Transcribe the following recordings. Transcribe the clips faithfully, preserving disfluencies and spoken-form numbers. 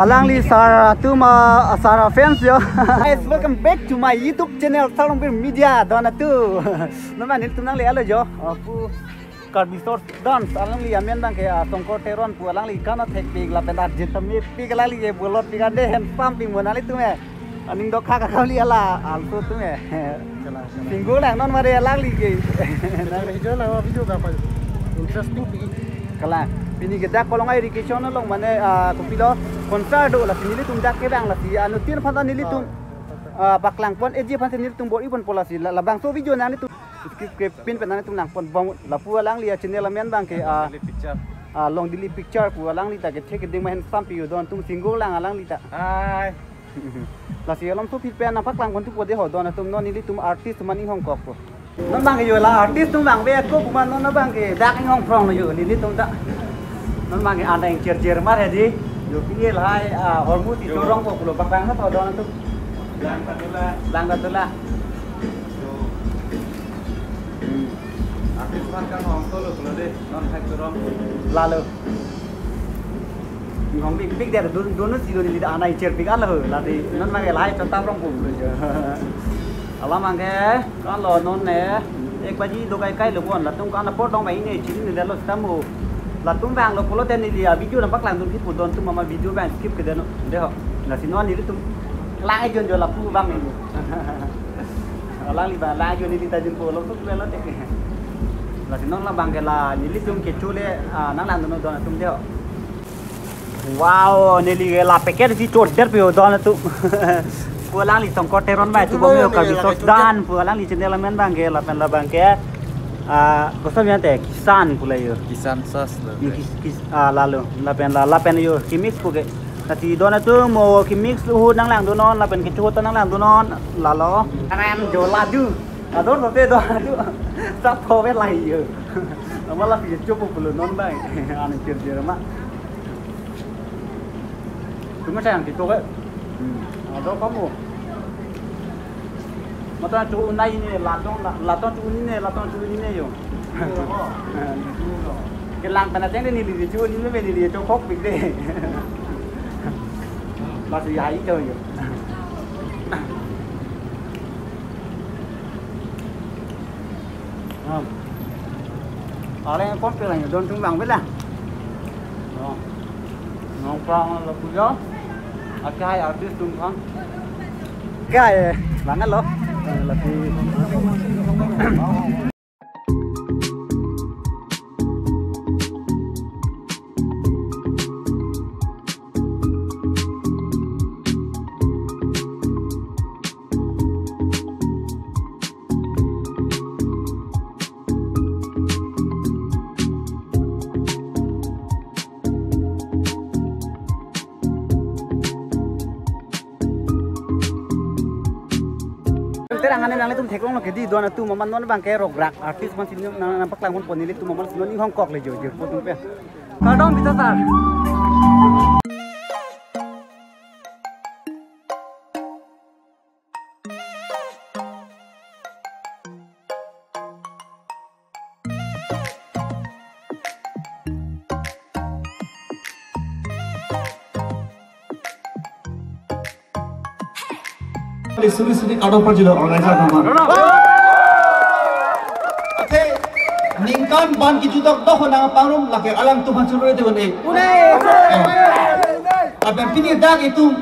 Alangli sar atum, ah, sar fans jo. Guys, welcome back to my YouTube channel, Sarlongbir Media, don atum. Non ma nelitum nangle-etlo jo. Ah, pu Karbi Shorts Dance, alangli amen abang ke, ah, Songkor Teron pu, alangli kana thekpik lapen arjin tame pik, alangli ke bolot pik ande handsome pik mo nanglitum eh. Aning dokha ka kali ala alto atum eh. Kalang, kalang. Singgo lang non mare alangli ke. Video lang, video ka pa. Interesting pi. Kalang. Pini ke dak Kolongai Recreation along mane, ah, kopilo concert do, lasi nelitum dak kevang, lasi anuttin aphan ta nelitum, ah, paklangpon, eji aphan si nelitum bor-iponpo, lasi la, labangso video nanglitum skip skip pin pen nanglitum nangponbom, lapu alangli a-channel amen abang ke, ah, Longdili Picture. Ah, Longdili Picture pu, alangli ta kethe keding ma handsome pi jo, don atum, singgo lang alangli ta. Hai. Lasi alam so phit pen nangpaklangpon thupo de ho, don atum, non nelitum artist atum aning hongkokpo. Non abang ke jo la artist atum abang be ko kuma non abang ke dak inghong phrong jo nelitum ta. Non abang ke ana ingchirchir mar hedi. Jo pini lahai, ah, hormu ti Jo. Chorongpo pulo, paklang na to, don atum. Lang katula. Lang katula. Jo. Hmm. Artist aphan kanghong solo pulo de, non hai chorong. Lalo. Inghong pik pik de, don, don si don, neli ana ingchirpik an lo, lasi non abang ke lahai chontam rongpo pulo jo. Alam abang ke, kan lo non ne, ek baji do kai kai lo bon, latum kan apor dong bai ne, chiri ne lo sitamo. Latum vanglo pulote neli a-video nangpaklangdun kipu, don atum, mama video abang skip ke de non, de ho. Lasi non nelitum lang-e jon jo lapu abang ne. Alangli abang lang-e jon, neli ta junpo, lo tu pulo te. Lasi non la abang ke la nelitum kecho le, ah, nanglangdun non don atum de ho. Wow, neli ke la packet si chordet pi jo don atum. Pu alangli Songkor Teron bai tu bom jo, Karbi Shorts Dance pu alangli channel amen abang ke, lapen la abang ke, ah, koson ante Kisan pu la jo. Kisan Sas lo. Hmm, Kis-, Kis-, ah, lalo, lapen la, lapen jo Kimix pu ke. Lasi don atum mo Kimix ahut nanglangdun non, lapen kecho ahut nanglangdun non, lalo. Karam jo ladu. Ador sote don atum. Sat thove lai jo. Ama la pi chopo pulo non abang. Ana ingchirchir ma. Cuma sayang gitu ke. Hmm. Ada kamu. Mata tu unai ne, latong, la-, latong tu unai ne, latong tu unai ne jo. Kelang kana teng de neli cho unai ne, neli cho khok pik de. Lasi ai cho jo. Hmm. Are kon pe lang don atum abang bela. No. Nong pang lo puja. Akai artist atum kan. Kai, eh, lang lo. Eh, lagi. Terang ane nanglitum theklonglo ke di don atum, amat non abang ke rograk artist amat si nang, nangpaklangponpo, nelitum amat si non inghong kok le jo, jo pu atum pen. Kardom Peter sir. Suri suri kado parjilo organizer nama. Ate ningkan ban kejutang dohon nangpangrum lake alangtum aphan churure te bon e. Aben pini dak itum.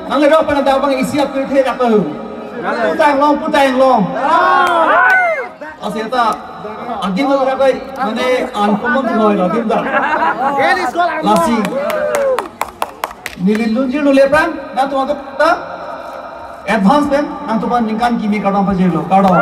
Nang ero pen dak abang isi ap kiri the dak lo. Putang long, putang long. Aseta adin lo dak kai, mane uncommon lo adin dak. Lasi. Neli lunjir lo lepran, nangtum ta advance pen, nangtum aphan ningkan kimi kardom pajirlo, kardom.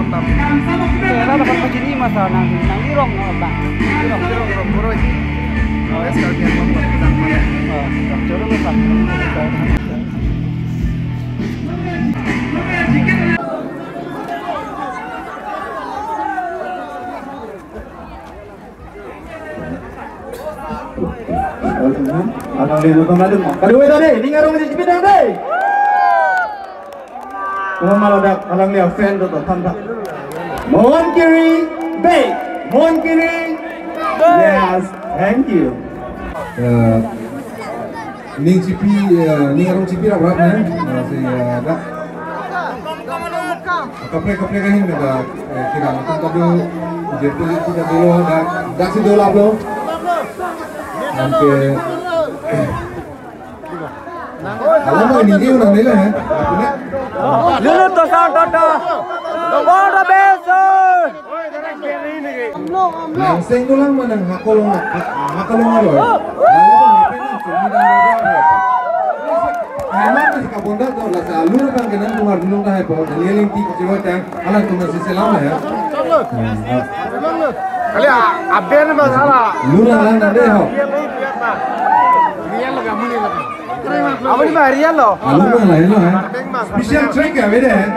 Aro tam. Ela dapat pajini masa nang, nang irong no bang. Irong, irong, irong, boroi. Oh, S K P M. Oh, joro lo bang. Alangli nonton adung. Kadokave ta dei, ning arong si chipidang dei. Komat ma ladak alangli a-fan do to than tha. Mohan Kiri Bey, Mohan Kiri. Yes, thank you. Eh, ning chipi, eh, ning arong chipi rap rap ne. Eh, si, eh, dak. Kaprek kaprek ahin me dak, eh, kirang atum ta do, jirpo jirpo ta dolo, dak, dak si dolaplo. Anke. Alam ini dia orang nila, eh. Lulu to sang tata. All the best, sir. Nang seng tulang mana hakolong, hakolong aro. Lalu ko nepen nang sumi dan lalu apa? Hai, mana si kabonda to, lasi alur kan kenang tumar dulung dah hai po. Dan yang tinggi kecewa tang, alang tumar si selama ya. Kali a-, aber na masalah. Lula lang na deh ho. Apa ni, Maria lo? Alu na lain lo, eh. Special track ya, beda, eh.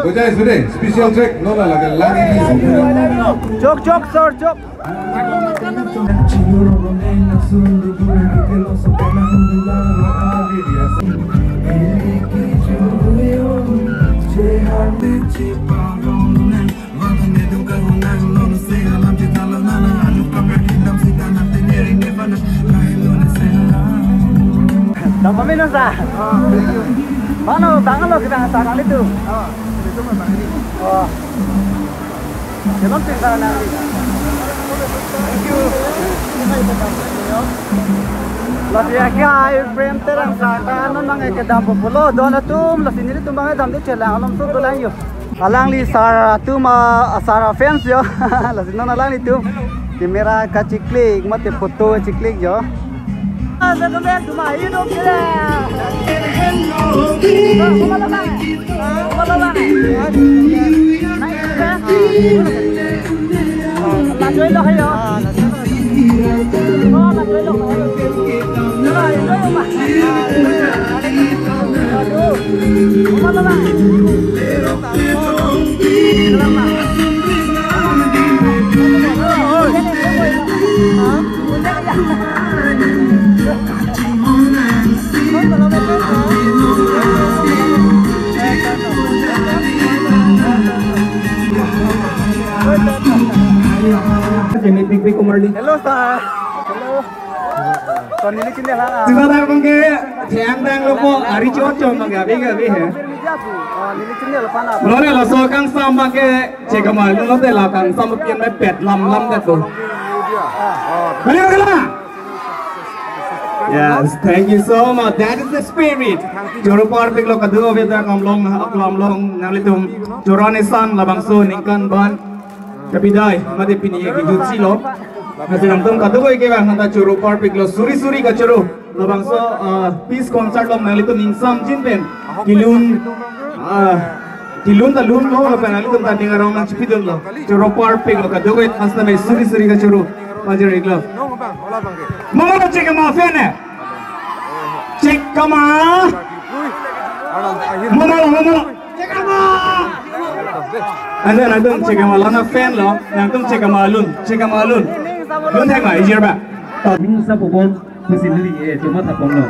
Bujai sudah, special track, no la lagi lagi. Jok, jok, sir, jok. Tama mino sa. Mano, tangan lo kita sa kali tu. Oh. Jalan tinggal nang. Thank you. Lasi akhir air frame terang sa kan non mang kedam pulo don atum lasi nelitum bang kedam di chelang alom so dolang yo. Alangli sar atum a sar fans yo. Lasi non alanglitum camera kachiklik mate photo chiklik yo. Ah, welcome back to my YouTube channel. Ah, kumalo bang. Kumalo bang. Nice, eh? Ah, la joy lo kayo. Ah, la joy lo. Oh, la joy lo. Kumalo bang. Aduh. Kumalo bang. Hello, sir. Hello. Tony ni chini ha. Sisa dak bangke, cheng dang lo po, ari chot chot bangke, abi ke abi he. Lo le laso kangsam bangke, chekama lo te la kangsam pian me pet lam lam det to. Kali kali. Yes, thank you so much. That is the spirit. Choro parpik lo kadu ave ta kamlong, kamlong nanglitum. Choro ni san labangso ningkan ban. Kapidai, mate pini ke jutsi lo. Nasi nangtum kadu koi ke bang hanta choro parpik lo suri suri kachoro. Labangso, ah, peace concert lo nanglitum ingsam jin pen. Kilun, ah, kilun ta lun lo, lapen nanglitum ta ning arong nangchipidun lo. Choro parpik lo kadu koi hasta me suri suri kachoro. Major ik lo. Mama lo chekama fan eh. Chekama. Mama lo, mama lo. Chekama. Anda nangtum chekama lo na fan lo, nangtum chekama lun, chekama lun. Lun thek ma ijir ba. Ning sa pobon pusi neli eh cuma tapon lo.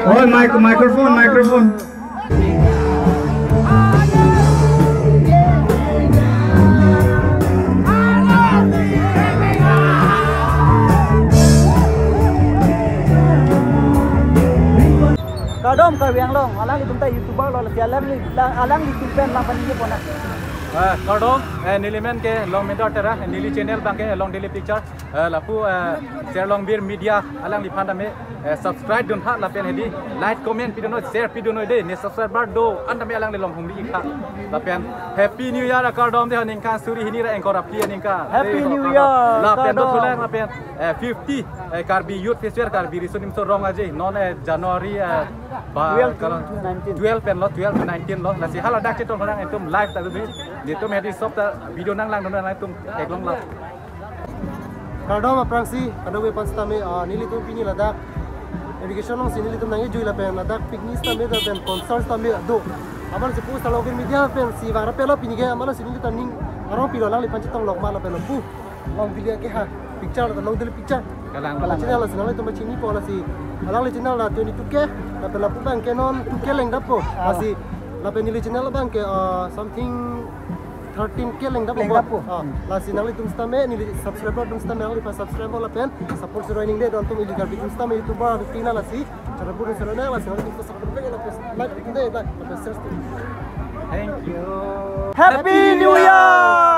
Oh, mic, microphone, microphone. Kardom Karbi Anglong, alanglitum ta YouTuber lo, lasi alangli, alanglitum pen lang paningje pon na. Eh, kardom, eh, neli men ke Longmedar Terang, neli channel bang ke Long Daily Picture. Eh, lapu, eh, Serlongbir Media alangliphan tame, eh, subscribe dun ha lapen hedi like, comment pidun noi, share pidun noi de, ne subscriber do-an tame alangli long hungri ikha. Lapen Happy New Year akardom de, ningkan suri hini ra ingkoi ra phli ningkan. Happy New Year, lapen do kardom. Thulang lapen, eh, fifty, eh, Karbi Youth Festival Karbi Riso Nimso Rong Aje non, eh, January, eh, ba, twelve to nineteen. Twelve pen lo, twelve to nineteen lo. Lasi hala dak chetong orang itum live ta dun. Netum hedi sop ta video nanglang dun nangtum theklong la. Kardom aphrangsi, kardom aphan sitame, ah, nelitum pini ladak education alongsi nelitum nangkejui lapen ladak picnic sitame lapen concert sitame do. Amatsi pu Serlongbir Media pensi vang ra pelo pini ke amatsi nelitum ning arong pilo alangliphan chetong lok ma lapen lapu Long Daily ke ha picture, Long Daily Picture. Kalang. Kalang channel lasi nanglitum pachini po lasi alangli channel la twenty-two K lapen lapu bang ke non two K lengdap po. Ah. Lasi lapen neli channel bang ke, ah, something thirteen K lengdap po. Lengdap po. Ah, lasi nanglitum sitame, neli subscriber atum sitame, nangliphan subscribe lapen support siroi ningde don atum ili Karbi atum sitame YouTuber atum pina lasi. Channel pun siroi nang lasi nanglitum support nang lapen like ningde, like lapen share tu. Thank you. Happy New Year!